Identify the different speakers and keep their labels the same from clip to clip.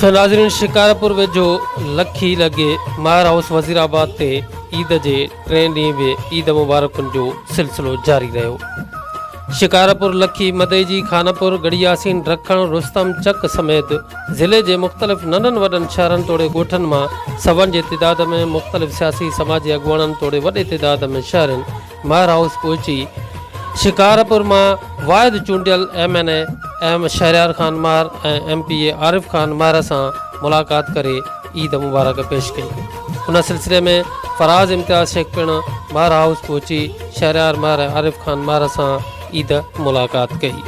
Speaker 1: ناظرين شڪارپور ويجهو لکي لڳي ماهر هائوس وزير آباد تي عيد جي ٽئين ڏينهن به عيد مبارڪن جو سلسلو جاري رهيو. شڪارپور، لکي، مدئجي، خانپور، ڳڙهي ياسين، رکڻ، رستم چڪ سميت ضلعي جي مختلف ننڍن وڏن شهرن توڙي ڳوٺن مان سون جي تعداد ۾ مختلف سياسي سماجي اڳواڻن توڙي وڏي تعداد ۾ شهرين مهر هائوس پهچي شڪارپور مان واحد چونڊيل M N A M Shahryar Khan Mahar ۽ M P A Arif Khan Mahar سان ملاقات ڪري عيد مبارڪ پيش ڪئي. ان سلسلي ۾ فراز امتياز شيخ پڻ مهر هائوس پهچي شهريار مهر ۽ عارف خان مهر سان عيد ملاقات ڪئي.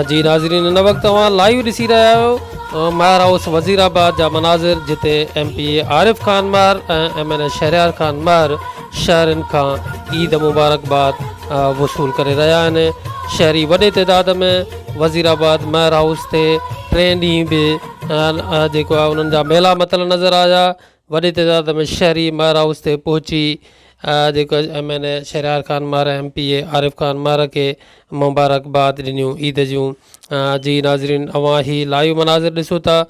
Speaker 1: جي ناظرين هن وقت اوهان لائيو ڏسي رهيا آهيو مهر هائوس وزير آباد جا مناظر جتي M P A Arif Khan Mahar ۽ M N A Shahryar Khan Mahar شهرين کان عيد مبارڪباد وصول ڪري رهيا آهن شهري وڏي تعداد ۾ وزير آباد مهر هائوس تي ٽئين ڏينهن به جيڪو آهي انهن جا ميلا متل نظر آيا وڏي تعداد ۾ شهري مهر هائوس تي پهچي جيڪو M N A Shahryar Khan Mahar M P A Arif Khan Mahar کي مبارڪباد ڏنيون عيد جون جي ناظرين اوهان هي لائيو مناظر ڏسو ٿا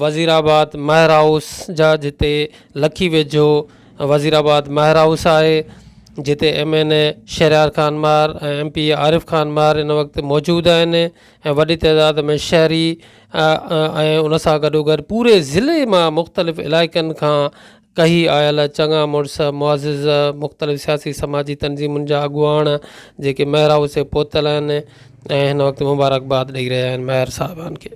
Speaker 1: وزير آباد مهر هائوس جا جتي لکي ويجهو وزير آباد مهر هائوس آهي جتي M N A Shahryar Khan Mahar ۽ M P A Arif Khan Mahar هن وقت موجود آهن ۽ وڏي تعداد ۾ شهري ۽ ان سان گڏوگڏ پوري ضلعي مان مختلف علائقن کان ڪهي آيل چڱا مڙس معزز مختلف سياسي سماجي تنظيمن جا اڳواڻ جيڪي مهر هائوس تي پهتل آهن ۽ هن وقت مبارڪباد ڏئي رهيا آهن مهر صاحبان کي.